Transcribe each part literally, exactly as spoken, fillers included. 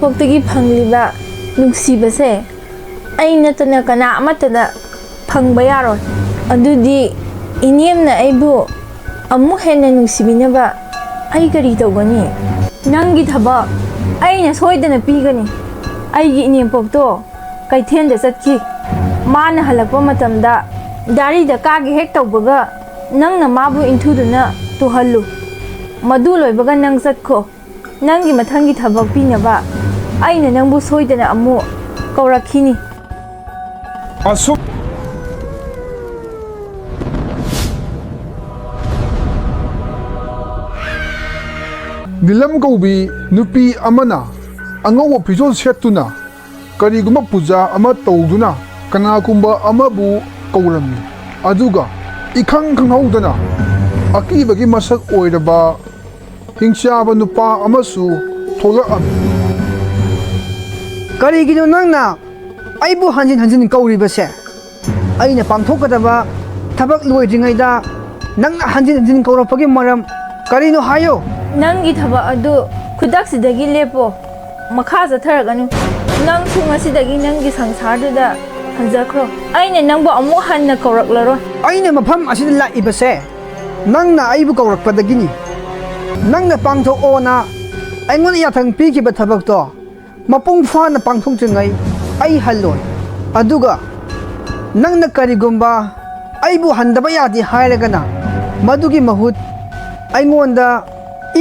ꯄꯣꯛꯇꯒꯤ ꯐꯪꯂꯤꯕ ꯅꯨꯡꯁꯤꯕꯁꯦ ꯑꯩ ꯅꯠꯇꯅ ꯀꯅꯥ ꯑꯃꯠꯇꯗ ꯐꯪꯕ ꯌꯥꯔꯣꯏ꯫ ꯑꯗꯨꯗꯤ ꯏꯅꯦꯝꯅ ꯑꯩꯕꯨ ꯑꯃꯨꯛ ꯍꯦꯟꯅ ꯅꯨꯡꯁꯤꯕꯤꯅꯕ ꯑꯩ ꯀꯔꯤ ꯇꯧꯒꯅꯤ? ꯅꯪꯒꯤ ꯊꯕꯛ ꯑꯩꯅ ꯁꯣꯏꯗꯅ ꯄꯤꯒꯅꯤ꯫ ꯑꯩꯒꯤ ꯏꯅꯦꯝꯄꯣꯛꯇꯣ ꯀꯩꯊꯦꯜꯗ ꯆꯠꯈꯤ꯫ ꯃꯥꯅ ꯍꯜꯂꯛꯄ ꯃꯇꯝꯗ ꯗꯥꯔꯤꯗ ꯀꯥꯒꯦ ꯍꯦꯛ ꯇꯧꯕꯒ ꯅꯪꯅ ꯃꯥꯕꯨ ꯏꯟꯊꯨꯗꯨꯅ ꯇꯨꯍꯜꯂꯨ꯫ ꯃꯗꯨ ꯂꯣꯏꯕꯒ ꯅꯪ ꯆꯠꯈꯣ꯫ ꯅꯪꯒꯤ ꯃꯊꯪꯒꯤ ꯊꯕꯛ ꯄꯤꯅꯕ ꯑꯩꯅ ꯅꯪꯕꯨ ꯁꯣꯏꯗꯅ ꯑꯃꯨꯛ ꯀꯧꯔꯛꯈꯤꯅꯤ꯫ ꯑꯁꯨꯛ ꯅꯤꯂꯝ ꯀꯧꯕꯤ ꯅꯨꯄꯤ ꯑꯃꯅ ꯑꯉꯧꯕ ꯐꯤꯖꯣꯜ ꯁꯦꯠꯇꯨꯅ ꯀꯔꯤꯒꯨꯝꯕ ꯄꯨꯖꯥ ꯑꯃ ꯇꯧꯗꯨꯅ ꯀꯅꯥꯒꯨꯝꯕ ꯑꯃꯕꯨ ꯀꯧꯔꯝꯃꯤ꯫ ꯑꯗꯨꯒ ꯏꯈꯪ ꯈꯪꯍꯧꯗꯅ ꯑꯀꯤꯕꯒꯤ ꯃꯁꯛ ꯑꯣꯏꯔꯕ ꯍꯤꯡꯆꯥꯕ ꯅꯨꯄꯥ ꯑꯃꯁꯨ ꯊꯣꯛꯂꯛꯑꯝꯃꯤ꯫ ꯀꯔꯤꯒꯤꯅꯣ ꯅꯪꯅ ꯑꯩꯕꯨ ꯍꯟꯖꯤꯟ ꯍꯟꯖꯤꯟ ꯀꯧꯔꯤꯕꯁꯦ? ꯑꯩꯅ ꯄꯥꯡꯊꯣꯛꯀꯗꯕ ꯊꯕꯛ ꯂꯣꯏꯗ꯭ꯔꯤꯉꯩꯗ ꯅꯪꯅ ꯍꯟꯖꯤꯟ ꯍꯟꯖꯤꯟ ꯀꯧꯔꯛꯄꯒꯤ ꯃꯔꯝ ꯀꯔꯤꯅꯣ ꯍꯥꯏꯌꯨ꯫ ꯅꯪꯒꯤ ꯊꯕꯛ ꯑꯗꯨ ꯈꯨꯗꯛꯁꯤꯗꯒꯤ ꯂꯦꯞꯄꯣ꯫ ꯃꯈꯥ ꯆꯠꯊꯔꯒꯅꯨ꯫ ꯅꯪꯁꯨ ꯉꯁꯤꯗꯒꯤ ꯅꯪꯒꯤ ꯁꯪꯁꯥꯔꯗꯨꯗ ꯍꯟꯖꯈ꯭ꯔꯣ꯫ ꯑꯩꯅ ꯅꯪꯕꯨ ꯑꯃꯨꯛ ꯍꯟꯅ ꯀꯧꯔꯛꯂꯔꯣꯏ꯫ ꯑꯩꯅ ꯃꯐꯝ ꯑꯁꯤꯗ ꯂꯥꯛꯏꯕꯁꯦ ꯅꯪꯅ ꯑꯩꯕꯨ ꯀꯧꯔꯛꯄꯗꯒꯤꯅꯤ꯫ ꯅꯪꯅ ꯄꯥꯡꯊꯣꯛꯑꯣꯅ ꯑꯩꯉꯣꯟꯗ ꯌꯥꯊꯪ ꯄꯤꯈꯤꯕ ꯊꯕꯛꯇꯣ ꯃꯄꯨꯡ ꯐꯥꯅ ꯄꯥꯡꯊꯣꯛꯇ꯭ꯔꯤꯉꯩ ꯑꯩ ꯍꯜꯂꯣꯏ꯫ ꯑꯗꯨꯒ ꯅꯪꯅ ꯀꯔꯤꯒꯨꯝꯕ ꯑꯩꯕꯨ ꯍꯟꯗꯕ ꯌꯥꯗꯦ ꯍꯥꯏꯔꯒꯅ ꯃꯗꯨꯒꯤ ꯃꯍꯨꯠ ꯑꯩꯉꯣꯟꯗ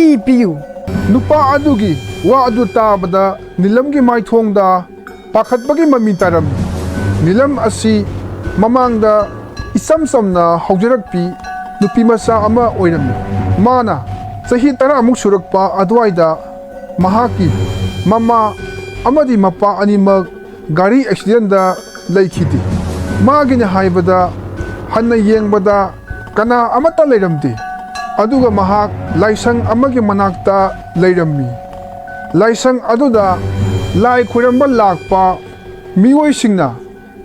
ꯏ ꯄꯤꯌꯨ꯫ ꯅꯨꯄꯥ ꯑꯗꯨꯒꯤ ꯋꯥ ꯑꯗꯨ ꯇꯥꯕꯗ ꯅꯤꯂꯝꯒꯤ ꯃꯥꯏꯊꯣꯡꯗ ꯄꯥꯈꯠꯄꯒꯤ ꯃꯃꯤ ꯇꯥꯔꯝꯃꯤ꯫ ꯅꯤꯂꯝ ꯑꯁꯤ ꯃꯃꯥꯡꯗ ꯏꯆꯝ ꯆꯝꯅ ꯍꯧꯖꯔꯛꯄꯤ ꯅꯨꯄꯤ ꯃꯆꯥ ꯑꯃ ꯑꯣꯏꯔꯝꯃꯤ꯫ ꯃꯥꯅ ꯆꯍꯤ ꯇꯔꯥꯃꯨꯛ ꯁꯨꯔꯛꯄ ꯑꯗꯨꯋꯥꯏꯗ ꯃꯍꯥꯛꯀꯤ ꯃꯃꯥ ꯑꯃꯗꯤ ꯃꯄꯥ ꯑꯅꯤꯃꯛ ꯒꯥꯔꯤ ꯑꯦꯛꯁꯤꯗꯦꯟꯗ ꯂꯩꯈꯤꯗꯦ꯫ ꯃꯥꯒꯤꯅ ꯍꯥꯏꯕꯗ ꯍꯟꯅ ꯌꯦꯡꯕꯗ ꯀꯅꯥ ꯑꯃꯠꯇ ꯂꯩꯔꯝꯗꯦ꯫ ꯑꯗꯨꯒ ꯃꯍꯥꯛ ꯂꯥꯏꯁꯪ ꯑꯃꯒꯤ ꯃꯅꯥꯛꯇ ꯂꯩꯔꯝꯃꯤ꯫ ꯂꯥꯏꯁꯪ ꯑꯗꯨꯗ ꯂꯥꯏ ꯈꯨꯔꯝꯕ ꯂꯥꯛꯄ ꯃꯤꯑꯣꯏꯁꯤꯡꯅ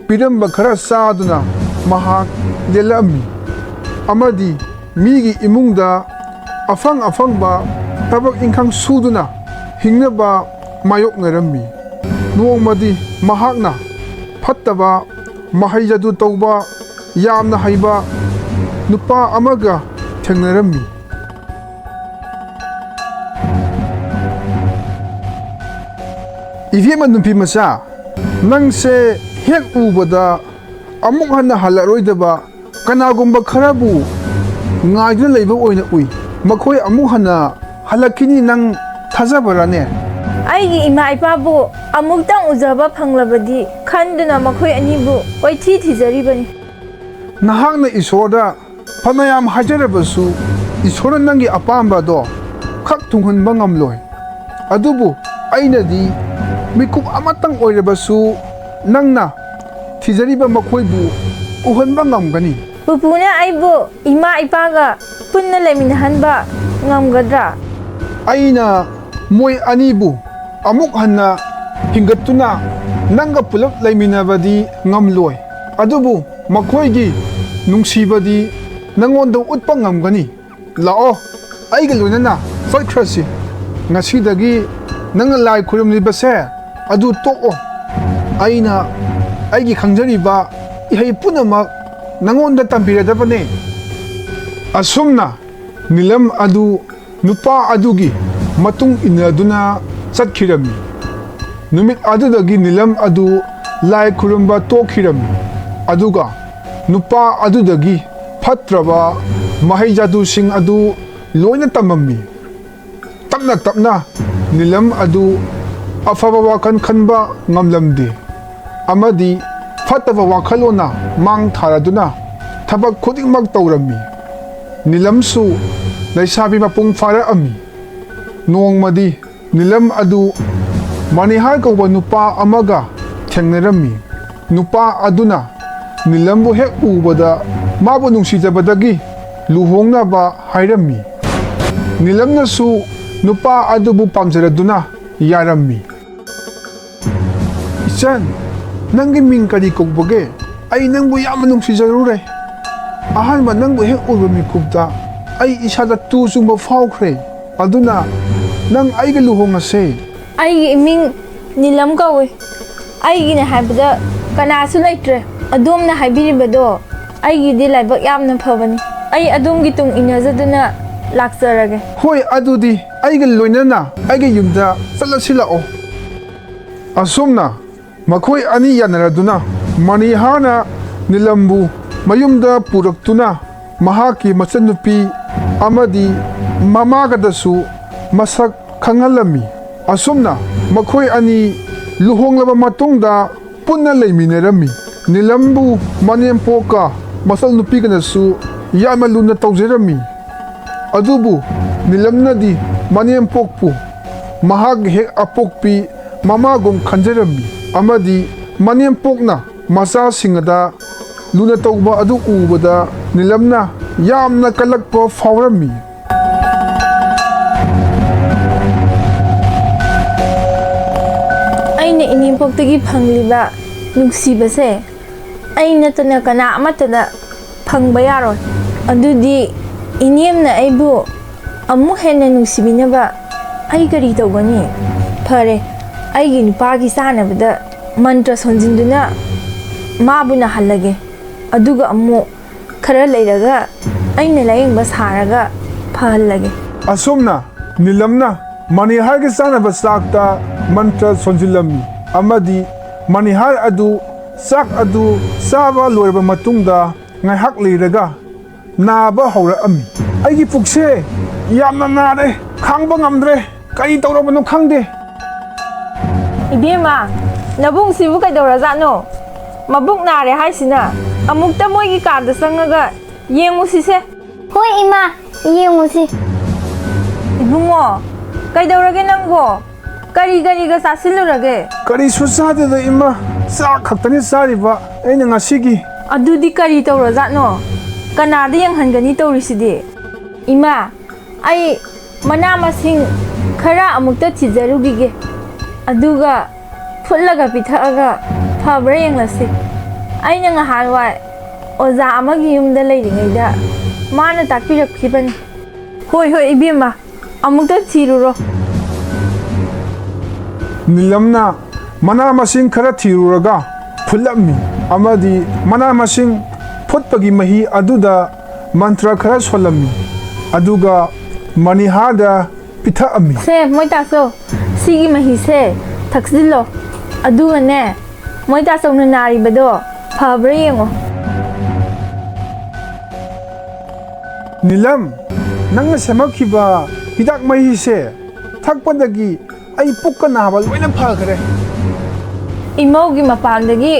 ꯄꯤꯔꯝꯕ ꯈꯔ ꯆꯥꯗꯨꯅ ꯃꯍꯥꯛ ꯂꯦꯜꯂꯛꯑꯝꯃꯤ ꯑꯃꯗꯤ ꯃꯤꯒꯤ ꯏꯃꯨꯡꯗ ꯑꯐꯪ ꯑꯐꯪꯕ ꯊꯕꯛ ꯏꯪꯈꯥꯡ ꯁꯨꯗꯨꯅ ꯍꯤꯡꯅꯕ ꯃꯥꯌꯣꯛꯅꯔꯝꯃꯤ꯫ ꯅꯣꯡꯃꯗꯤ ꯃꯍꯥꯛꯅ ꯐꯠꯇꯕ ꯃꯍꯩ ꯖꯥꯗꯨ ꯇꯧꯕ ꯌꯥꯝꯅ ꯍꯩꯕ ꯅꯨꯄꯥ ꯑꯃꯒ ꯊꯦꯡꯅꯔꯝꯃꯤ꯫ "ꯏꯕꯦꯝꯃ ꯅꯨꯄꯤ ꯃꯆꯥ, ꯅꯪꯁꯦ ꯍꯦꯛ ꯎꯕꯗ ꯑꯃꯨꯛ ꯍꯟꯅ ꯍꯜꯂꯛꯂꯣꯏꯗꯕ ꯀꯅꯥꯒꯨꯝꯕ ꯈꯔꯕꯨ ꯉꯥꯏꯗꯨꯅ ꯂꯩꯕ ꯑꯣꯏꯅ ꯎꯏ꯫ ꯃꯈꯣꯏ ꯑꯃꯨꯛ ꯍꯟꯅ ꯍꯜꯂꯛꯈꯤꯅꯤ ꯅꯪ ꯊꯥꯖꯕꯔꯥꯅꯦ?" "ꯑꯩꯒꯤ ꯏꯃꯥ ꯏꯄꯥꯕꯨ ꯑꯃꯨꯛꯇꯪ ꯎꯖꯕ ꯐꯪꯂꯕꯗꯤ ꯈꯟꯗꯨꯅ ꯃꯈꯣꯏ ꯑꯅꯤꯕꯨ ꯀꯣꯏꯊꯤ ꯊꯤꯖꯔꯤꯕꯅꯤ꯫" "ꯅꯍꯥꯛꯅ ꯏꯁꯣꯔꯗ ꯐꯅꯌꯥꯝ ꯍꯥꯏꯖꯔꯕꯁꯨ ꯏꯁꯣꯔꯅ ꯅꯪꯒꯤ ꯑꯄꯥꯝꯕꯗꯣ ꯈꯛ ꯊꯨꯡꯍꯟꯕ ꯉꯝꯂꯣꯏ꯫ ꯑꯗꯨꯕꯨ ꯑꯩꯅꯗꯤ ꯃꯤꯀꯨꯞ ꯑꯃꯇꯪ ꯑꯣꯏꯔꯕꯁꯨ ꯅꯪꯅ ꯊꯤꯖꯔꯤꯕ ꯃꯈꯣꯏꯕꯨ ꯎꯍꯟꯕ ꯉꯝꯒꯅꯤ꯫" "ꯄꯨꯄꯨꯅ ꯑꯩꯕꯨ ꯏꯃꯥ ꯏꯄꯥꯒ ꯄꯨꯟꯅ ꯂꯩꯃꯤꯟꯅꯍꯟꯕ ꯉꯝꯒꯗ꯭ꯔꯥ?" "ꯑꯩꯅ ꯃꯣꯏ ꯑꯅꯤꯕꯨ ꯑꯃꯨꯛ ꯍꯟꯅ ꯍꯤꯡꯒꯠꯇꯨꯅ ꯅꯪꯒ ꯄꯨꯂꯞ ꯂꯩꯃꯤꯟꯅꯕꯗꯤ ꯉꯝꯂꯣꯏ, ꯑꯗꯨꯕꯨ ꯃꯈꯣꯏꯒꯤ ꯅꯨꯡꯁꯤꯕꯗꯤ ꯅꯪꯉꯣꯟꯗ ꯎꯠꯄ ꯉꯝꯒꯅꯤ꯫ ꯂꯥꯛꯑꯣ, ꯑꯩꯒ ꯂꯣꯏꯅꯅ ꯆꯠꯈ꯭ꯔꯁꯤ꯫ ꯉꯁꯤꯗꯒꯤ ꯅꯪꯅ ꯂꯥꯏ ꯈꯨꯔꯨꯝꯂꯤꯕꯁꯦ ꯑꯗꯨ ꯇꯣꯛꯑꯣ꯫ ꯑꯩꯅ ꯑꯩꯒꯤ ꯈꯪꯖꯔꯤꯕ ꯏꯍꯩ ꯄꯨꯝꯅꯃꯛ ꯅꯪꯉꯣꯟꯗ ꯇꯝꯕꯤꯔꯗꯕꯅꯦ꯫" ꯑꯁꯨꯝꯅ ꯅꯤꯂꯝ ꯑꯗꯨ ꯅꯨꯄꯥ ꯑꯗꯨꯒꯤ ꯃꯇꯨꯡ ꯏꯟꯅꯗꯨꯅ ꯆꯠꯈꯤꯔꯝꯃꯤ꯫ ꯅꯨꯃꯤꯠ ꯑꯗꯨꯗꯒꯤ ꯅꯤꯂꯝ ꯑꯗꯨ ꯂꯥꯏ ꯈꯨꯔꯨꯝꯕ ꯇꯣꯛꯈꯤꯔꯝꯃꯤ꯫ ꯑꯗꯨꯒ ꯅꯨꯄꯥ ꯑꯗꯨꯗꯒꯤ ꯐꯠꯇ꯭ꯔꯕ ꯃꯍꯩ ꯖꯥꯗꯨꯁꯤꯡ ꯑꯗꯨ ꯂꯣꯏꯅ ꯇꯝꯃꯝꯃꯤ꯫ ꯇꯞꯅ ꯇꯞꯅ ꯅꯤꯂꯝ ꯑꯗꯨ ꯑꯐꯕ ꯋꯥꯈꯜ ꯈꯟꯕ ꯉꯝꯂꯝꯗꯦ ꯑꯃꯗꯤ ꯐꯠꯇꯕ ꯋꯥꯈꯜꯂꯣꯟꯅ ꯃꯥꯡ ꯊꯥꯔꯗꯨꯅ ꯊꯕꯛ ꯈꯨꯗꯤꯡꯃꯛ ꯇꯧꯔꯝꯃꯤ꯫ ꯅꯤꯂꯝꯁꯨ ꯂꯩꯁꯥꯕꯤ ꯃꯄꯨꯡ ꯐꯥꯔꯛꯑꯝꯃꯤ꯫ ꯅꯣꯡꯃꯗꯤ ꯅꯤꯂꯝ ꯑꯗꯨ ꯃꯅꯤꯍꯥꯔ ꯀꯧꯕ ꯅꯨꯄꯥ ꯑꯃꯒ ꯊꯦꯡꯅꯔꯝꯃꯤ꯫ ꯅꯨꯄꯥ ꯑꯗꯨꯅ ꯅꯤꯂꯝꯕꯨ ꯍꯦꯛ ꯎꯕꯗ ꯃꯥꯕꯨ ꯅꯨꯡꯁꯤꯖꯕꯗꯒꯤ ꯂꯨꯍꯣꯡꯅꯕ ꯍꯥꯏꯔꯝꯃꯤ꯫ ꯅꯤꯂꯝꯅꯁꯨ ꯅꯨꯄꯥ ꯑꯗꯨꯕꯨ ꯄꯥꯝꯖꯔꯗꯨꯅ ꯌꯥꯔꯝꯃꯤ꯫ "ꯏꯆꯟ, ꯅꯪꯒꯤ ꯃꯤꯡ ꯀꯔꯤ ꯀꯧꯕꯒꯦ? ꯑꯩ ꯅꯪꯕꯨ ꯌꯥꯝꯅ ꯅꯨꯡꯁꯤꯖꯔꯨꯔꯦ꯫ ꯑꯍꯥꯟꯕ ꯅꯪꯕꯨ ꯍꯦꯛ ꯎꯕ ꯃꯤꯀꯨꯞꯇ ꯑꯩ ꯏꯁꯥꯗ ꯇꯨ ꯆꯨꯡꯕ ꯐꯥꯎꯈ꯭ꯔꯦ꯫ ꯑꯗꯨꯅ ꯅꯪ ꯑꯩꯒ ꯂꯨꯍꯣꯡꯉꯁꯦ꯫ ꯑꯩꯒꯤ ꯏꯃꯤꯡ ꯅꯤꯂꯝ ꯀꯧꯏ꯫ ꯑꯩꯒꯤꯅꯦ ꯍꯥꯏꯕꯗ ꯀꯅꯥꯁꯨ ꯂꯩꯇ꯭ꯔꯦ꯫ ꯑꯗꯣꯝꯅ ꯍꯥꯏꯕꯤꯔꯤꯕꯗꯣ ꯑꯩꯒꯤꯗꯤ ꯂꯥꯏꯕꯛ ꯌꯥꯝꯅ ꯐꯕꯅꯤ꯫ ꯑꯩ ꯑꯗꯣꯝꯒꯤ ꯇꯨꯡ ꯏꯟꯅꯖꯗꯨꯅ ꯂꯥꯛꯆꯔꯒꯦ꯫ ꯍꯣꯏ, ꯑꯗꯨꯗꯤ ꯑꯩꯒ ꯂꯣꯏꯅꯅ ꯑꯩꯒꯤ ꯌꯨꯝꯗ ꯆꯠꯂꯁꯤ ꯂꯥꯛꯑꯣ꯫ ꯑꯁꯨꯝꯅ ꯃꯈꯣꯏ ꯑꯅꯤ ꯌꯥꯅꯔꯗꯨꯅ ꯃꯅꯤꯍꯥꯔꯅ ꯅꯤꯂꯝꯕꯨ ꯃꯌꯨꯝꯗ ꯄꯨꯔꯛꯇꯨꯅ ꯃꯍꯥꯛꯀꯤ ꯃꯆꯟꯅꯨꯄꯤ ꯑꯃꯗꯤ ꯃꯃꯥꯒꯗꯁꯨ ꯃꯁꯛ ꯈꯪꯍꯜꯂꯝꯃꯤ꯫ ꯑꯁꯨꯝꯅ ꯃꯈꯣꯏ ꯑꯅꯤ ꯂꯨꯍꯣꯡꯂꯕ ꯃꯇꯨꯡꯗ ꯄꯨꯟꯅ ꯂꯩꯃꯤꯟꯅꯔꯝꯃꯤ꯫ ꯅꯤꯂꯝꯕꯨ ꯃꯅꯦꯝꯄꯣꯛꯀ ꯃꯆꯜꯅꯨꯄꯤꯒꯅꯁꯨ ꯌꯥꯝꯅ ꯂꯨꯅ ꯇꯧꯖꯔꯝꯃꯤ꯫ ꯑꯗꯨꯕꯨ ꯅꯤꯂꯝꯅꯗꯤ ꯃꯅꯦꯝꯄꯣꯛꯄꯨ ꯃꯍꯥꯛ ꯍꯦꯛ ꯑꯄꯣꯛꯄꯤ ꯃꯃꯥꯒꯨꯝ ꯈꯟꯖꯔꯝꯃꯤ ꯑꯃꯗꯤ ꯃꯅꯦꯝꯄꯣꯛꯅ ꯃꯆꯥꯁꯤꯡ ꯑꯗ ꯂꯨꯅ ꯇꯧꯕ ꯑꯗꯨ ꯎꯕꯗ ꯅꯤꯂꯝꯅ ꯌꯥꯝꯅ ꯀꯜꯂꯛꯄ ꯐꯥꯎꯔꯝꯃꯤ꯫ ꯑꯩꯅ ꯏꯅꯦꯝꯄꯣꯛꯇꯒꯤ ꯐꯪꯂꯤꯕ ꯅꯨꯡꯁꯤꯕꯁꯦ ꯑꯩ ꯅꯠꯇꯅ ꯀꯅꯥ ꯑꯃꯠꯇꯗ ꯐꯪꯕ ꯌꯥꯔꯣꯏ꯫ ꯑꯗꯨꯗꯤ ꯏꯅꯦꯝꯅ ꯑꯩꯕꯨ ꯑꯃꯨꯛ ꯍꯦꯟꯅ ꯅꯨꯡꯁꯤꯕꯤꯅꯕ ꯑꯩ ꯀꯔꯤ ꯇꯧꯒꯅꯤ? ꯐꯔꯦ, ꯑꯩꯒꯤ ꯅꯨꯄꯥꯒꯤ ꯆꯥꯅꯕꯗ ꯃꯟꯇ꯭ꯔ ꯁꯣꯟꯖꯤꯟꯗꯨꯅ ꯃꯥꯕꯨ ꯅꯥꯍꯜꯂꯒꯦ꯫ ꯑꯗꯨꯒ ꯑꯃꯨꯛ ꯈꯔ ꯂꯩꯔꯒ ꯑꯩꯅ ꯂꯥꯌꯦꯡꯕ ꯁꯥꯔꯒ ꯐꯍꯜꯂꯒꯦ꯫ ꯑꯁꯨꯝꯅ ꯅꯤꯂꯝꯅ ꯃꯅꯤꯍꯥꯔꯒꯤ ꯆꯥꯅꯕ ꯆꯥꯛꯇ ꯃꯟꯇ꯭ꯔ ꯁꯣꯟꯖꯤꯜꯂꯝꯃꯤ ꯑꯃꯗꯤ ꯃꯅꯤꯍꯥꯔ ꯑꯗꯨ ꯆꯥꯛ ꯑꯗꯨ ꯆꯥꯕ ꯂꯣꯏꯔꯕ ꯃꯇꯨꯡꯗ ꯉꯥꯏꯍꯥꯛ ꯂꯩꯔꯒ ꯅꯥꯕ ꯍꯧꯔꯛꯑꯝꯃꯤ꯫ "ꯑꯩꯒꯤ ꯄꯨꯛꯁꯦ ꯌꯥꯝꯅ ꯅꯥꯔꯦ, ꯈꯥꯡꯕ ꯉꯝꯗ꯭ꯔꯦ, ꯀꯔꯤ ꯇꯧꯔꯕꯅꯣ ꯈꯪꯗꯦ꯫" "ꯏꯕꯦꯝꯃ, ꯅꯕꯨꯡꯁꯤꯕꯨ ꯀꯩꯗꯧꯔꯖꯥꯠꯅꯣ? ꯃꯕꯨꯛ ꯅꯥꯔꯦ ꯍꯥꯏꯁꯤꯅ? ꯑꯃꯨꯛꯇ ꯃꯣꯏꯒꯤ ꯀꯥꯗ ꯆꯪꯉꯒ ꯌꯦꯡꯉꯨꯁꯤꯁꯦ꯫" "ꯍꯣꯏ ꯏꯃꯥ, ꯌꯦꯡꯉꯨꯁꯤ꯫" "ꯏꯕꯨꯡꯉꯣ, ꯀꯩꯗꯧꯔꯒꯦ ꯅꯪꯕꯣ? ꯀꯔꯤ ꯀꯔꯤꯒ ꯆꯥꯁꯤꯜꯂꯨꯔꯒꯦ?" "ꯀꯔꯤꯁꯨ ꯆꯥꯗꯦꯗ ꯏꯃꯥ, ꯆꯥꯛ ꯈꯛꯇꯅꯤ ꯆꯥꯔꯤꯕ ꯑꯩꯅ ꯉꯁꯤꯒꯤ꯫" "ꯑꯗꯨꯗꯤ ꯀꯔꯤ ꯇꯧꯔꯖꯥꯠꯅꯣ? ꯀꯅꯥꯗ ꯌꯦꯡꯍꯟꯒꯅꯤ ꯇꯧꯔꯤꯁꯤꯗꯤ?" "ꯏꯃꯥ, ꯑꯩ ꯃꯅꯥ ꯃꯁꯤꯡ ꯈꯔ ꯑꯃꯨꯛꯇ ꯊꯤꯖꯔꯨꯈꯤꯒꯦ, ꯑꯗꯨꯒ ꯐꯨꯠꯂꯒ ꯄꯤꯊꯛꯑꯒ ꯐꯕ꯭ꯔꯥ ꯌꯦꯡꯂꯁꯤ꯫ ꯑꯩꯅ ꯉꯍꯥꯟꯋꯥꯏ ꯑꯣꯖꯥ ꯑꯃꯒꯤ ꯌꯨꯝꯗ ꯂꯩꯔꯤꯉꯩꯗ ꯃꯥꯅ ꯇꯥꯛꯄꯤꯔꯛꯈꯤꯕꯅꯤ꯫" "ꯍꯣꯏ, ꯍꯣꯏ, ꯏꯕꯦꯝꯃ, ꯑꯃꯨꯛꯇ ꯊꯤꯔꯨꯔꯣ꯫" ꯅꯤꯂꯝꯅ ꯃꯅꯥ ꯃꯁꯤꯡ ꯈꯔ ꯊꯤꯔꯨꯔꯒ ꯐꯨꯠꯂꯝꯃꯤ ꯑꯃꯗꯤ ꯃꯅꯥ ꯃꯁꯤꯡ ꯐꯨꯠꯄꯒꯤ ꯃꯍꯤ ꯑꯗꯨꯗ ꯃꯟꯇ꯭ꯔ ꯈꯔ ꯁꯣꯜꯂꯝꯃꯤ꯫ ꯑꯗꯨꯒ ꯃꯅꯤꯍꯥꯗ ꯄꯤꯊꯛꯑꯝꯃꯤ꯫ ꯁꯦ, ꯃꯣꯏ ꯇꯥꯆꯧ, ꯁꯤꯒꯤ ꯃꯍꯤꯁꯦ ꯊꯛꯆꯤꯜꯂꯣ꯫ ꯑꯗꯨꯒꯅꯦ, ꯃꯣꯏ ꯇꯥꯆꯧꯅ ꯅꯥꯔꯤꯕꯗꯣ ꯐꯕ꯭ꯔꯥ ꯌꯦꯡꯉꯣ꯫ ꯅꯤꯂꯝ, ꯅꯪꯅ ꯁꯦꯝꯃꯛꯈꯤꯕ ꯍꯤꯗꯥꯛ ꯃꯍꯤꯁꯦ ꯊꯛꯄꯗꯒꯤ ꯑꯩ ꯄꯨꯛꯀ ꯅꯥꯕ ꯂꯣꯏꯅ ꯐꯈ꯭ꯔꯦ꯫ ꯏꯃꯧꯒꯤ ꯃꯄꯥꯟꯗꯒꯤ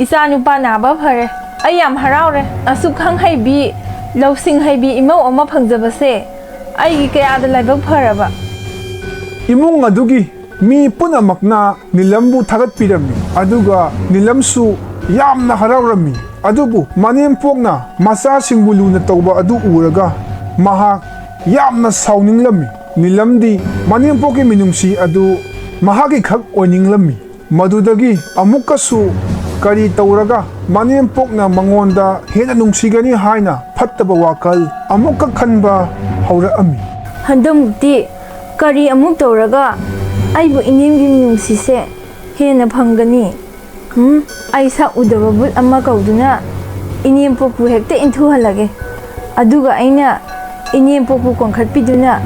ꯏꯆꯥ ꯅꯨꯄꯥ ꯅꯥꯕ ꯐꯔꯦ꯫ ꯑꯩ ꯌꯥꯝ ꯍꯔꯥꯎꯔꯦ꯫ ꯑꯁꯨꯛ ꯈꯪ ꯍꯩꯕꯤ, ꯂꯧꯁꯤꯡ ꯍꯩꯕꯤ ꯏꯃꯧ ꯑꯃ ꯐꯪꯖꯕꯁꯦ ꯑꯩꯒꯤ ꯀꯌꯥꯗ ꯂꯥꯏꯕꯛ ꯐꯔꯕ꯫ ꯏꯃꯨꯡ ꯑꯗꯨꯒꯤ ꯃꯤ ꯄꯨꯝꯅꯃꯛꯅ ꯅꯤꯂꯝꯕꯨ ꯊꯥꯒꯠꯄꯤꯔꯝꯃꯤ, ꯑꯗꯨꯒ ꯅꯤꯂꯝꯁꯨ ꯌꯥꯝꯅ ꯍꯔꯥꯎꯔꯝꯃꯤ꯫ ꯑꯗꯨꯕꯨ ꯃꯅꯦꯝꯄꯣꯛꯅ ꯃꯆꯥꯁꯤꯡꯕꯨ ꯂꯨꯅ ꯇꯧꯕ ꯑꯗꯨ ꯎꯔꯒ ꯃꯍꯥꯛ ꯌꯥꯝꯅ ꯁꯥꯎꯅꯤꯡꯂꯝꯃꯤ꯫ ꯅꯤꯂꯝꯗꯤ ꯃꯅꯦꯝꯄꯣꯛꯀꯤ ꯃꯤꯅꯨꯡꯁꯤ ꯑꯗꯨ ꯃꯍꯥꯛꯀꯤ ꯈꯛ ꯑꯣꯏꯅꯤꯡꯂꯝꯃꯤ꯫ ꯃꯗꯨꯗꯒꯤ ꯑꯃꯨꯛꯀꯁꯨ ꯀꯔꯤ ꯇꯧꯔꯒ ꯃꯅꯦꯝꯄꯣꯛꯅ ꯃꯉꯣꯟꯗ ꯍꯦꯟꯅ ꯅꯨꯡꯁꯤꯒꯅꯤ ꯍꯥꯏꯅ ꯐꯠꯇꯕ ꯋꯥꯈꯜ ꯑꯃꯨꯛꯀ ꯈꯟꯕ ꯍꯧꯔꯛꯑꯝꯃꯤ꯫ ꯍꯟꯗꯛꯃꯨꯛꯇꯤ ꯀꯔꯤ ꯑꯃꯨꯛ ꯇꯧꯔꯒ ꯑꯩꯕꯨ ꯏꯅꯦꯝꯒꯤ ꯃꯤꯅꯨꯡꯁꯤꯁꯦ ꯍꯦꯟꯅ ꯐꯪꯒꯅꯤ? ꯎꯝ, ꯑꯩ ꯁꯛ ꯎꯗꯕ ꯕꯨꯠ ꯑꯃ ꯀꯧꯗꯨꯅ ꯏꯅꯦꯝꯄꯣꯛꯄꯨ ꯍꯦꯛꯇ ꯏꯟꯊꯨꯍꯜꯂꯒꯦ꯫ ꯑꯗꯨꯒ ꯑꯩꯅ ꯏꯅꯦꯝꯄꯣꯛꯄꯨ ꯀꯣꯟꯈꯠꯄꯤꯗꯨꯅ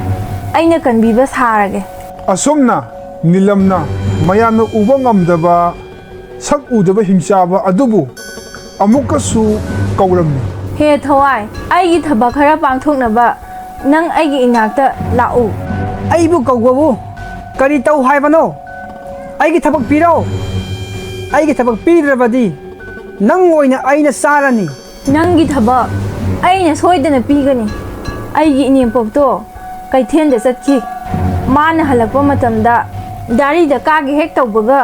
ꯑꯩꯅ ꯀꯟꯕꯤꯕ ꯁꯥꯔꯒꯦ꯫ ꯑꯁꯨꯝꯅ ꯅꯤꯂꯝꯅ ꯃꯌꯥꯝꯅ ꯎꯕ ꯉꯝꯗꯕ ꯁꯛ ꯎꯗꯕ ꯍꯤꯡꯆꯥꯕ ꯑꯗꯨꯕꯨ ꯑꯃꯨꯛꯀꯁꯨ ꯀꯧꯔꯝꯃꯤ꯫ ꯍꯦ ꯊꯋꯥꯏ, ꯑꯩꯒꯤ ꯊꯕꯛ ꯈꯔ ꯄꯥꯡꯊꯣꯛꯅꯕ ꯅꯪ ꯑꯩꯒꯤ ꯏꯅꯥꯛꯇ ꯂꯥꯛꯎ꯫ ꯑꯩꯕꯨ ꯀꯧꯕꯕꯨ ꯀꯔꯤ ꯇꯧ ꯍꯥꯏꯕꯅꯣ? ꯑꯩꯒꯤ ꯊꯕꯛ ꯄꯤꯔꯣ꯫ ꯑꯩꯒꯤ ꯊꯕꯛ ꯄꯤꯗ꯭ꯔꯕꯗꯤ ꯅꯪ ꯑꯣꯏꯅ ꯑꯩꯅ ꯆꯥꯔꯅꯤ꯫ ꯅꯪꯒꯤ ꯊꯕꯛ ꯑꯩꯅ ꯁꯣꯏꯗꯅ ꯄꯤꯒꯅꯤ꯫ ꯑꯩꯒꯤ ꯏꯅꯦꯝꯄꯣꯛꯇꯣ ꯀꯩꯊꯦꯜꯗ ꯆꯠꯈꯤ꯫ ꯃꯥꯅ ꯍꯜꯂꯛꯄ ꯃꯇꯝꯗ ꯗꯥꯔꯤꯗ ꯀꯥꯒꯦ ꯍꯦꯛ ꯇꯧꯕꯒ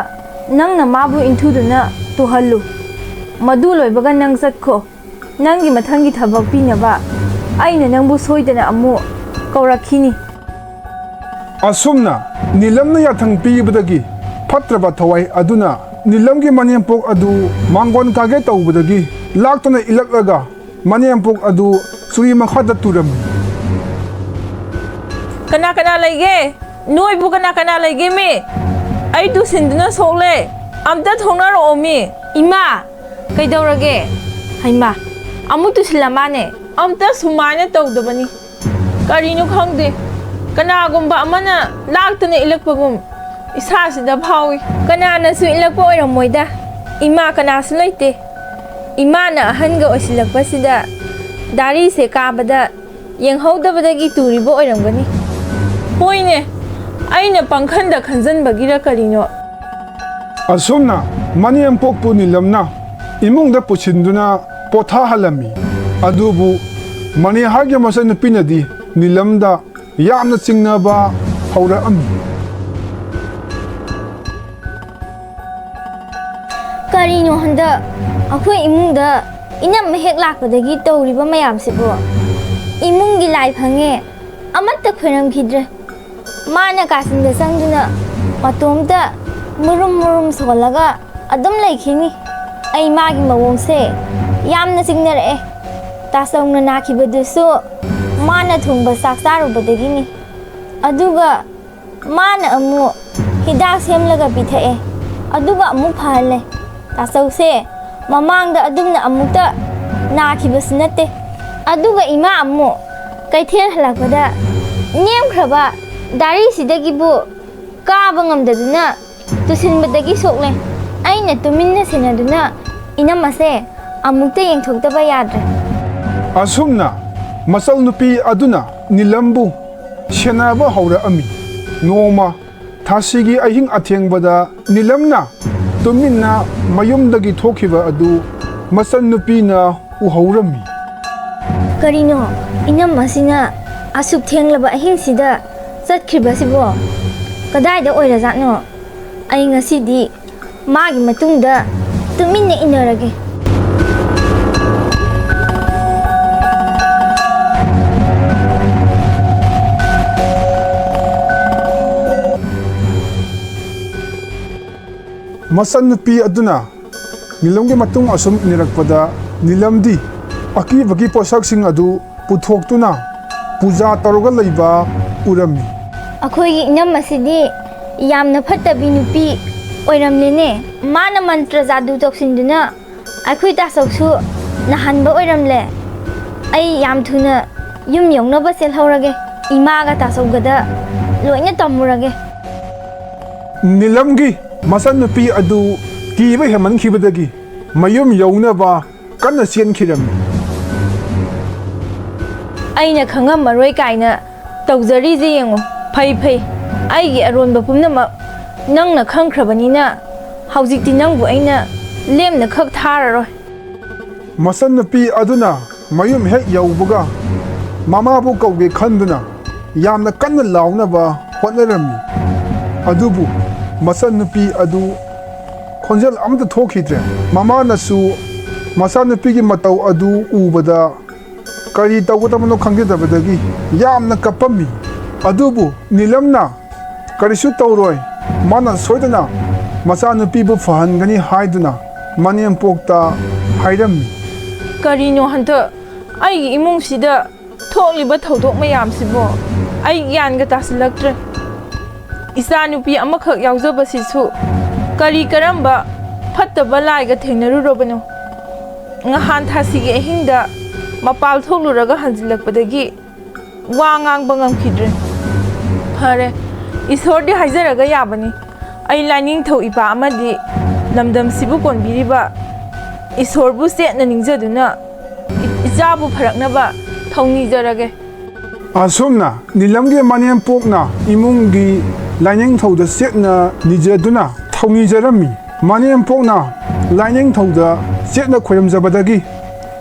ꯅꯪꯅ ꯃꯥꯕꯨ ꯏꯟꯊꯨꯗꯨꯅ ꯇꯨꯍꯜꯂꯨ꯫ ꯃꯗꯨ ꯂꯣꯏꯕꯒ ꯅꯪ ꯆꯠꯈꯣ꯫ ꯅꯪꯒꯤ ꯃꯊꯪꯒꯤ ꯊꯕꯛ ꯄꯤꯅꯕ ꯑꯩꯅ ꯅꯪꯕꯨ ꯁꯣꯏꯗꯅ ꯑꯃꯨꯛ ꯀꯧꯔꯛꯈꯤꯅꯤ꯫ ꯑꯁꯨꯝꯅ ꯅꯤꯂꯝꯅ ꯌꯥꯊꯪ ꯄꯤꯕꯗꯒꯤ ꯐꯠꯇ꯭ꯔꯕ ꯊꯋꯥꯏ ꯑꯗꯨꯅ ꯅꯤꯂꯝꯒꯤ ꯃꯅꯦꯝꯄꯣꯛ ꯑꯗꯨ ꯃꯥꯡꯒꯣꯟ ꯀꯥꯒꯦ ꯇꯧꯕꯗꯒꯤ ꯂꯥꯛꯇꯨꯅ ꯏꯜꯂꯛꯂꯒ ꯃꯅꯦꯝꯄꯣꯛ ꯑꯗꯨ ꯆꯨꯔꯤ ꯃꯈꯥꯗ ꯇꯨꯔꯝꯃꯤ꯫ ꯀꯅꯥ ꯀꯅꯥ ꯂꯩꯒꯦ? ꯅꯣꯏꯕꯨ ꯀꯅꯥ ꯀꯅꯥ ꯂꯩꯒꯦ ꯃꯤ? ꯑꯩ ꯇꯨꯁꯤꯟꯗꯨꯅ ꯁꯣꯛꯂꯦ꯫ ꯑꯝꯇ ꯊꯣꯛꯅꯔꯛꯑꯣꯃꯤ꯫ ꯏꯃꯥ, ꯀꯩꯗꯧꯔꯒꯦ? ꯍꯩꯃꯥ, ꯑꯃꯨꯛ ꯇꯨꯁꯤꯜꯂ ꯃꯥꯅꯦ꯫ ꯑꯝꯇ ꯁꯨꯃꯥꯏꯅ ꯇꯧꯗꯕꯅꯤ꯫ ꯀꯔꯤꯅꯣ ꯈꯪꯗꯦ, ꯀꯅꯥꯒꯨꯝꯕ ꯑꯃꯅ ꯂꯥꯛꯇꯅ ꯏꯜꯂꯛꯄꯒꯨꯝ ꯏꯁꯥꯁꯤꯗ ꯐꯥꯎꯏ꯫ ꯀꯅꯥꯅꯁꯨ ꯏꯜꯂꯛꯄ ꯑꯣꯏꯔꯝꯃꯣꯏꯗ꯫ ꯏꯃꯥ ꯀꯅꯥꯁꯨ ꯂꯩꯇꯦ꯫ ꯏꯃꯥꯅ ꯑꯍꯟꯒ ꯑꯣꯏꯁꯤꯜꯂꯛꯄꯁꯤꯗ ꯗꯥꯔꯤꯁꯦ ꯀꯥꯕꯗ ꯌꯦꯡꯍꯧꯗꯕꯗꯒꯤ ꯇꯨꯔꯤꯕ ꯑꯣꯏꯔꯝꯒꯅꯤ꯫ ꯍꯣꯏꯅꯦ, ꯑꯩꯅ ꯄꯪꯈꯟꯗ ꯈꯟꯖꯟꯕꯒꯤꯔ ꯀꯔꯤꯅꯣ꯫ ꯑꯁꯨꯝꯅ ꯃꯅꯦꯝꯄꯣꯛꯄꯨ ꯅꯤꯂꯝꯅ ꯏꯃꯨꯡꯗ ꯄꯨꯁꯤꯟꯗꯨꯅ ꯄꯣꯊꯥꯍꯜꯂꯝꯃꯤ꯫ ꯑꯗꯨꯕꯨ ꯃꯅꯦꯍꯥꯒꯤ ꯃꯆꯟꯅꯨꯄꯤꯅꯗꯤ ꯅꯤꯂꯝꯗ ꯌꯥꯝꯅ ꯆꯤꯡꯅꯕ ꯍꯧꯔꯛꯑꯝꯃꯤ꯫ ꯀꯔꯤꯅꯣ ꯍꯟꯗꯛ ꯑꯩꯈꯣꯏ ꯏꯃꯨꯡꯗ ꯏꯅꯝꯃ ꯍꯦꯛ ꯂꯥꯛꯄꯗꯒꯤ ꯇꯧꯔꯤꯕ ꯃꯌꯥꯝꯁꯤꯕꯣ? ꯏꯃꯨꯡꯒꯤ ꯂꯥꯏ ꯐꯪꯉꯦ, ꯑꯃꯠꯇ ꯈꯣꯏꯔꯝꯈꯤꯗ꯭ꯔꯦ꯫ ꯃꯥꯅ ꯀꯥꯆꯤꯟꯗ ꯆꯪꯗꯨꯅ ꯃꯇꯣꯝꯇ ꯃꯨꯔꯨꯝ ꯃꯨꯔꯨꯝ ꯁꯣꯜꯂꯒ ꯑꯗꯨꯝ ꯂꯩꯈꯤꯅꯤ꯫ ꯑꯩ ꯃꯥꯒꯤ ꯃꯑꯣꯡꯁꯦ ꯌꯥꯝꯅ ꯆꯤꯡꯅꯔꯛꯑꯦ꯫ ꯇꯥꯆꯧꯅ ꯅꯥꯈꯤꯕꯗꯨꯁꯨ ꯃꯥꯅ ꯊꯣꯡꯕ ꯆꯥꯛ ꯆꯥꯔꯨꯕꯗꯒꯤꯅꯤ꯫ ꯑꯗꯨꯒ ꯃꯥꯅ ꯑꯃꯨꯛ ꯍꯤꯗꯥꯛ ꯁꯦꯝꯂꯒ ꯄꯤꯊꯛꯑꯦ, ꯑꯗꯨꯒ ꯑꯃꯨꯛ ꯐꯍꯜꯂꯦ꯫ ꯇꯥꯆꯧꯁꯦ ꯃꯃꯥꯡꯗ ꯑꯗꯨꯝꯅ ꯑꯃꯨꯛꯇ ꯅꯥꯈꯤꯕꯁꯨ ꯅꯠꯇꯦ꯫ ꯑꯗꯨꯒ ꯏꯃꯥ ꯑꯃꯨꯛ ꯀꯩꯊꯦꯜ ꯍꯜꯂꯛꯄꯗ ꯅꯦꯝꯈ꯭ꯔꯕ ꯗꯥꯔꯤꯁꯤꯗꯒꯤꯕꯨ ꯀꯥꯕ ꯉꯝꯗꯗꯨꯅ ꯇꯨꯁꯤꯟꯕꯗꯒꯤ ꯁꯣꯛꯂꯦ꯫ ꯑꯩꯅ ꯇꯨꯃꯤꯟꯅ ꯁꯦꯟꯅꯗꯨꯅ ꯏꯅꯝꯃꯁꯦ ꯑꯃꯨꯛꯇ ꯌꯦꯡꯊꯣꯛꯇꯕ ꯌꯥꯗ꯭ꯔꯦ꯫ ꯑꯁꯨꯝꯅ ꯃꯆꯜ ꯅꯨꯄꯤ ꯑꯗꯨꯅ ꯅꯤꯂꯝꯕꯨ ꯁꯦꯟꯅꯕ ꯍꯧꯔꯛꯑꯝꯃꯤ꯫ ꯅꯣꯡꯃ ꯊꯥꯁꯤꯒꯤ ꯑꯍꯤꯡ ꯑꯊꯦꯡꯕꯗ ꯅꯤꯂꯝꯅ ꯇꯨꯃꯤꯟꯅ ꯃꯌꯨꯝꯗꯒꯤ ꯊꯣꯛꯈꯤꯕ ꯑꯗꯨ ꯃꯆꯟ ꯅꯨꯄꯤꯅ ꯎꯍꯧꯔꯝꯃꯤ꯫ ꯀꯔꯤꯅꯣ, ꯏꯅꯝ ꯑꯁꯤꯅ ꯑꯁꯨꯛ ꯊꯦꯡꯂꯕ ꯑꯍꯤꯡꯁꯤꯗ ꯆꯠꯈ꯭ꯔꯤꯕꯁꯤꯕꯣ? ꯀꯗꯥꯏꯗ ꯑꯣꯏꯔꯖꯥꯠꯅꯣ? ꯑꯩ ꯉꯁꯤꯗꯤ ꯃꯥꯒꯤ ꯃꯇꯨꯡꯗ ꯇꯨꯃꯤꯟꯅ ꯏꯟꯅꯔꯒꯦ꯫ ꯃꯆꯟꯅꯨꯄꯤ ꯑꯗꯨꯅ ꯅꯤꯂꯝꯒꯤ ꯃꯇꯨꯡ ꯑꯁꯨꯝ ꯏꯟꯅꯔꯛꯄꯗ, ꯅꯤꯂꯝꯗꯤ ꯑꯀꯤꯕꯒꯤ ꯄꯣꯠꯁꯛꯁꯤꯡ ꯑꯗꯨ ꯄꯨꯊꯣꯛꯇꯨꯅ ꯄꯨꯖꯥ ꯇꯧꯔꯒ ꯂꯩꯕ ꯎꯔꯝꯃꯤ꯫ ꯑꯩꯈꯣꯏꯒꯤ ꯏꯅꯝ ꯑꯁꯤꯗꯤ ꯌꯥꯝꯅ ꯐꯠꯇꯕꯤ ꯅꯨꯄꯤ ꯑꯣꯏꯔꯝꯂꯦꯅꯦ꯫ ꯃꯥꯅ ꯃꯟꯇ꯭ꯔ ꯖꯥꯗꯨ ꯇꯧꯁꯤꯟꯗꯨꯅ ꯑꯩꯈꯣꯏ ꯇꯥꯆꯧꯁꯨ ꯅꯥꯍꯟꯕ ꯑꯣꯏꯔꯝꯂꯦ꯫ ꯑꯩ ꯌꯥꯝ ꯊꯨꯅ ꯌꯨꯝ ꯌꯧꯅꯕ ꯆꯦꯜꯍꯧꯔꯒꯦ꯫ ꯏꯃꯥꯒ ꯇꯥꯆꯧꯒꯗ ꯂꯣꯏꯅ ꯇꯝꯃꯨꯔꯒꯦ꯫ ꯅꯤꯂꯝꯒꯤ ꯃꯆꯟꯅꯨꯄꯤ ꯑꯗꯨ ꯀꯤꯕ ꯍꯦꯟꯃꯟꯈꯤꯕꯗꯒꯤ ꯃꯌꯨꯝ ꯌꯧꯅꯕ ꯀꯟꯅ ꯆꯦꯟꯈꯤꯔꯝꯃꯤ꯫ ꯑꯩꯅ ꯈꯪꯉꯝꯃꯔꯣꯏ ꯀꯥꯏꯅ ꯇꯧꯖꯔꯤꯁꯦ ꯌꯦꯡꯉꯨ꯫ ꯐꯩ ꯐꯩ, ꯑꯩꯒꯤ ꯑꯔꯣꯟꯕ ꯄꯨꯝꯅꯃꯛ ꯅꯪꯅ ꯈꯪꯈ꯭ꯔꯕꯅꯤꯅ ꯍꯧꯖꯤꯛꯇꯤ ꯅꯪꯕꯨ ꯑꯩꯅ ꯂꯦꯝꯅ ꯈꯛ ꯊꯥꯔꯔꯣꯏ꯫ ꯃꯆꯟꯅꯨꯄꯤ ꯑꯗꯨꯅ ꯃꯌꯨꯝ ꯍꯦꯛ ꯌꯧꯕꯒ ꯃꯃꯥꯕꯨ ꯀꯧꯒꯦ ꯈꯟꯗꯨꯅ ꯌꯥꯝꯅ ꯀꯟꯅ ꯂꯥꯎꯅꯕ ꯍꯣꯠꯅꯔꯝꯃꯤ꯫ ꯑꯗꯨꯕꯨ ꯃꯆꯟꯅꯨꯄꯤ ꯑꯗꯨ ꯈꯣꯟꯖꯦꯜ ꯑꯃꯠꯇ ꯊꯣꯛꯈꯤꯗ꯭ꯔꯦ꯫ ꯃꯃꯥꯅꯁꯨ ꯃꯆꯥꯅꯨꯄꯤꯒꯤ ꯃꯇꯧ ꯑꯗꯨ ꯎꯕꯗ ꯀꯔꯤ ꯇꯧꯒꯗꯕꯅꯣ ꯈꯪꯖꯗꯕꯗꯒꯤ ꯌꯥꯝꯅ ꯀꯞꯄꯝꯃꯤ꯫ ꯑꯗꯨꯕꯨ ꯅꯤꯂꯝꯅ ꯀꯔꯤꯁꯨ ꯇꯧꯔꯣꯏ, ꯃꯥꯅ ꯁꯣꯏꯗꯅ ꯃꯆꯥꯅꯨꯄꯤꯕꯨ ꯐꯍꯟꯒꯅꯤ ꯍꯥꯏꯗꯨꯅ ꯃꯅꯦꯝꯄꯣꯛꯇ ꯍꯥꯏꯔꯝꯃꯤ꯫ ꯀꯔꯤꯅꯣ ꯍꯟꯗꯛ ꯑꯩꯒꯤ ꯏꯃꯨꯡꯁꯤꯗ ꯊꯣꯛꯂꯤꯕ ꯊꯧꯗꯣꯛ ꯃꯌꯥꯝꯁꯤꯕꯣ? ꯑꯩ ꯒ꯭ꯌꯥꯟꯒ ꯇꯥꯁꯤꯜꯂꯛꯇ꯭ꯔꯦ꯫ ꯏꯆꯥꯅꯨꯄꯤ ꯑꯃꯈꯛ ꯌꯥꯎꯖꯕꯁꯤꯁꯨ ꯀꯔꯤ ꯀꯔꯝꯕ ꯐꯠꯇꯕ ꯂꯥꯏꯒ ꯊꯦꯡꯅꯔꯨꯔꯕꯅꯣ? ꯉꯍꯥꯟ ꯊꯥꯁꯤꯒꯤ ꯑꯍꯤꯡꯗ ꯃꯄꯥꯜ ꯊꯣꯛꯂꯨꯔꯒ ꯍꯟꯖꯤꯜꯂꯛꯄꯗꯒꯤ ꯋꯥ ꯉꯥꯡꯕ ꯉꯝꯈꯤꯗ꯭ꯔꯦ꯫ ꯐꯔꯦ, ꯏꯁꯣꯔꯗꯤ ꯍꯥꯏꯖꯔꯒ ꯌꯥꯕꯅꯤ꯫ ꯑꯩ ꯂꯥꯏꯅꯤꯡꯊꯧ ꯏꯄꯥ ꯑꯃꯗꯤ ꯂꯝꯗꯝꯁꯤꯕꯨ ꯀꯣꯟꯕꯤꯔꯤꯕ ꯏꯁꯣꯔꯕꯨ ꯆꯦꯠꯅ ꯅꯤꯡꯖꯗꯨꯅ ꯏ- ꯏꯆꯥꯕꯨ ꯐꯔꯛꯅꯕ ꯊꯧꯅꯤꯖꯔꯒꯦ꯫ ꯑꯁꯨꯝꯅ ꯅꯤꯂꯝꯒꯤ ꯃꯅꯦꯝꯄꯣꯛꯅ ꯏꯃꯨꯡꯒꯤ ꯂꯥꯏꯅꯤꯡꯊꯧꯗ ꯆꯦꯠꯅ ꯅꯤꯖꯗꯨꯅ ꯊꯧꯅꯤꯖꯔꯝꯃꯤ꯫ ꯃꯅꯦꯝꯄꯣꯛꯅ ꯂꯥꯏꯅꯤꯡꯊꯧꯗ ꯆꯦꯠꯅ ꯈꯣꯏꯔꯝꯖꯕꯗꯒꯤ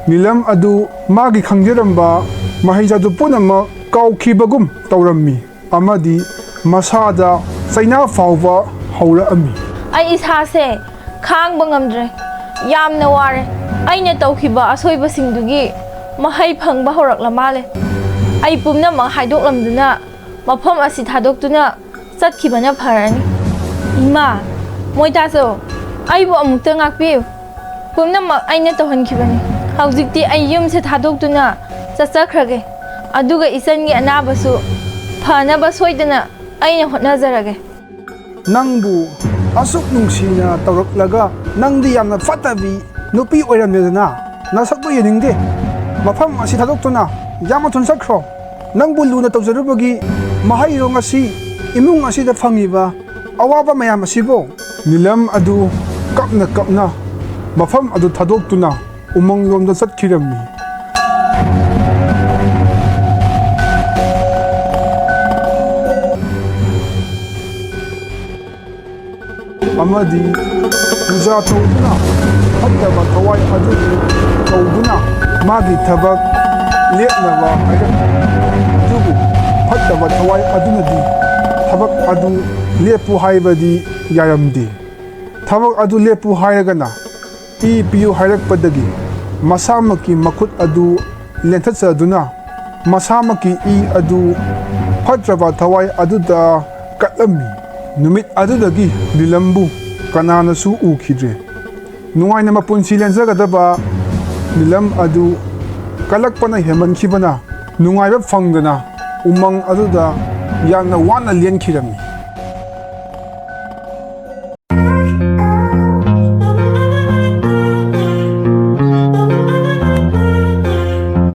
ꯅꯤꯂꯝ ꯑꯗꯨ ꯃꯥꯒꯤ ꯈꯪꯖꯔꯝꯕ ꯃꯍꯩ ꯖꯥꯗꯨ ꯄꯨꯝꯅꯃꯛ ꯀꯥꯎꯈꯤꯕꯒꯨꯝ ꯇꯧꯔꯝꯃꯤ ꯑꯃꯗꯤ ꯃꯁꯥꯗ ꯆꯩꯅꯥ ꯐꯥꯎꯕ ꯍꯧꯔꯛꯑꯝꯃꯤ꯫ ꯑꯩ ꯏꯁꯥꯁꯦ ꯈꯥꯡꯕ ꯉꯝꯗ꯭ꯔꯦ꯫ ꯌꯥꯝꯅ ꯋꯥꯔꯦ꯫ ꯑꯩꯅ ꯇꯧꯈꯤꯕ ꯑꯁꯣꯏꯕꯁꯤꯡꯗꯨꯒꯤ ꯃꯍꯩ ꯐꯪꯕ ꯍꯧꯔꯛꯂ ꯃꯥꯜꯂꯦ꯫ ꯑꯩ ꯄꯨꯝꯅꯃꯛ ꯍꯥꯏꯗꯣꯛꯂꯝꯗꯨꯅ ꯃꯐꯝ ꯑꯁꯤ ꯊꯥꯗꯣꯛꯇꯨꯅ ꯆꯠꯈꯤꯕꯅ ꯐꯔꯅꯤ꯫ ꯏꯃꯥ, ꯃꯣꯏꯇꯥꯆꯧ, ꯑꯩꯕꯨ ꯑꯃꯨꯛꯇ ꯉꯥꯛꯄꯤꯌꯨ꯫ ꯄꯨꯝꯅꯃꯛ ꯑꯩꯅ ꯇꯧꯍꯟꯈꯤꯕꯅꯤ꯫ ꯍꯧꯖꯤꯛꯇꯤ ꯑꯩ ꯌꯨꯝꯁꯦ ꯊꯥꯗꯣꯛꯇꯨꯅ ꯆꯠꯆꯈ꯭ꯔꯒꯦ꯫ ꯑꯗꯨꯒ ꯏꯆꯟꯒꯤ ꯑꯅꯥꯕꯁꯨ ꯐꯅꯕ ꯁꯣꯏꯗꯅ ꯑꯩꯅ ꯍꯣꯠꯅꯖꯔꯒꯦ꯫ ꯅꯪꯕꯨ ꯑꯁꯨꯛ ꯅꯨꯡꯁꯤꯅ ꯇꯧꯔꯛꯂꯒ ꯅꯪꯗꯤ ꯌꯥꯝꯅ ꯐꯠꯇꯕꯤ ꯅꯨꯄꯤ ꯑꯣꯏꯔꯝꯂꯦꯗꯅ꯫ ꯅꯁꯛꯇꯣ ꯌꯦꯡꯅꯤꯡꯗꯦ꯫ ꯃꯐꯝ ꯑꯁꯤ ꯊꯥꯗꯣꯛꯇꯨꯅ ꯌꯥꯝꯅ ꯊꯨꯅ ꯆꯠꯈ꯭ꯔꯣ꯫ ꯅꯪꯕꯨ ꯂꯨꯅ ꯇꯧꯖꯔꯨꯕꯒꯤ ꯃꯍꯩꯔꯣ ꯉꯁꯤ ꯏꯃꯨꯡ ꯑꯁꯤꯗ ꯐꯪꯉꯤꯕ ꯑꯋꯥꯕ ꯃꯌꯥꯝ ꯑꯁꯤꯕꯣ? ꯅꯤꯂꯝ ꯑꯗꯨ ꯀꯞꯅ ꯀꯞꯅ ꯃꯐꯝ ꯑꯗꯨ ꯊꯥꯗꯣꯛꯇꯨꯅ ꯎꯃꯪꯂꯣꯝꯗ ꯆꯠꯈꯤꯔꯝꯃꯤ꯫ ꯑꯃꯗꯤ ꯄꯨꯖꯥ ꯇꯧꯗꯨꯅ ꯐꯠꯇꯕ ꯊꯋꯥꯏ ꯑꯗꯨꯕꯨ ꯀꯧꯗꯨꯅ ꯃꯥꯒꯤ ꯊꯕꯛ ꯂꯦꯞꯅꯕ ꯍꯥꯏꯔꯛꯈꯤ꯫ ꯑꯗꯨꯕꯨ ꯐꯠꯇꯕ ꯊꯋꯥꯏ ꯑꯗꯨꯅꯗꯤ ꯊꯕꯛ ꯑꯗꯨ ꯂꯦꯞꯄꯨ ꯍꯥꯏꯕꯗꯤ ꯌꯥꯔꯝꯗꯦ꯫ ꯊꯕꯛ ꯑꯗꯨ ꯂꯦꯞꯄꯨ ꯍꯥꯏꯔꯒꯅ ꯏ ꯄꯤꯌꯨ ꯍꯥꯏꯔꯛꯄꯗꯒꯤ ꯃꯁꯥꯃꯛꯀꯤ ꯃꯈꯨꯠ ꯑꯗꯨ ꯂꯦꯟꯊꯠꯆꯗꯨꯅ ꯃꯁꯥꯃꯛꯀꯤ ꯏ ꯑꯗꯨ ꯐꯠꯇ꯭ꯔꯕ ꯊꯋꯥꯏ ꯑꯗꯨꯗ ꯀꯠꯂꯝꯃꯤ꯫ ꯅꯨꯃꯤꯠ ꯑꯗꯨꯗꯒꯤ ꯅꯤꯂꯝꯕꯨ ꯀꯅꯥꯅꯁꯨ ꯎꯈꯤꯗ꯭ꯔꯦ꯫ ꯅꯨꯡꯉꯥꯏꯅ ꯃꯄꯨꯟꯁꯤ ꯂꯦꯟꯖꯒꯗꯕ ꯅꯤꯂꯝ ꯑꯗꯨ ꯀꯜꯂꯛꯄꯅ ꯍꯦꯟꯃꯟꯈꯤꯕꯅ ꯅꯨꯡꯉꯥꯏꯕ ꯐꯪꯗꯅ ꯎꯃꯪ ꯑꯗꯨꯗ ꯌꯥꯝꯅ ꯋꯥꯅ ꯂꯦꯟꯈꯤꯔꯝꯃꯤ꯫